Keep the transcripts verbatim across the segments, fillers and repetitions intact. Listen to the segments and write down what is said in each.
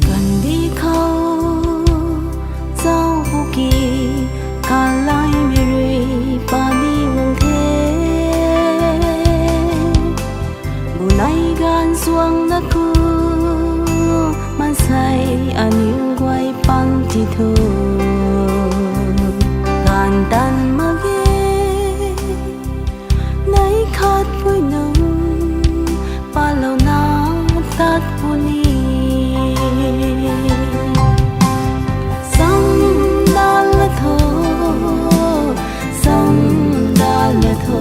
Kandih khou zauc bu ki kalaimei rui pary guang the. Bunai gaanv suangna khou maansei aniu guay pang ti thu, gaanv tan mak ge. Neih khat pui nunc palouna tat puni. Sam dal la tho, sam dal la tho.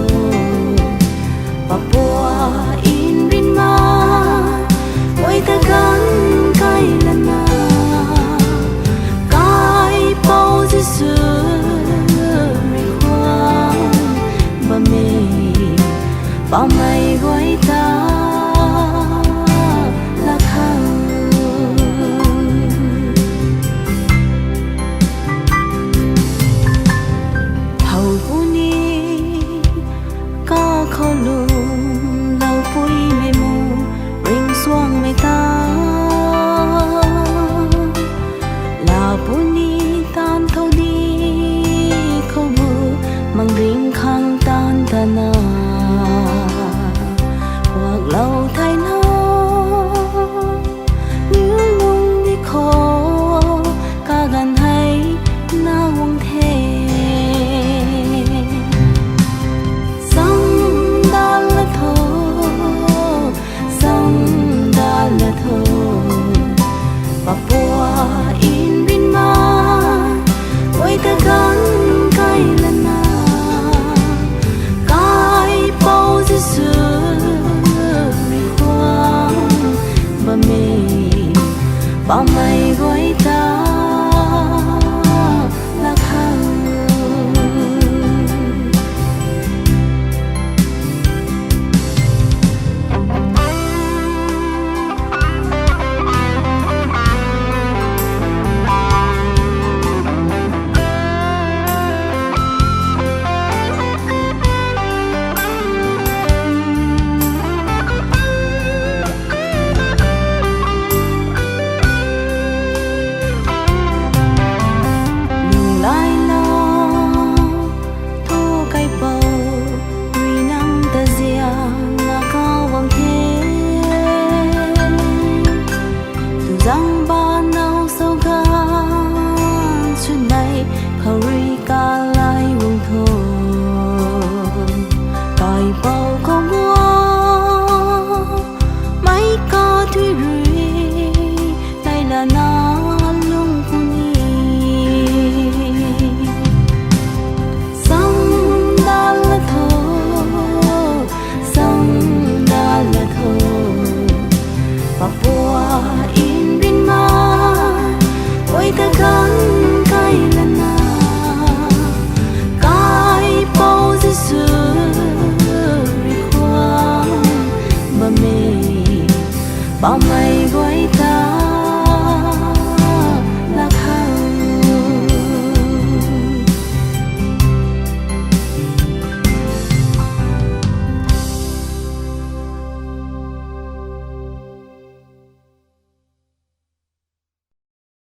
Papua in rin ma, guay ta ganv kai lana, Kaipouc Jisu rui khwan bam e, bam e.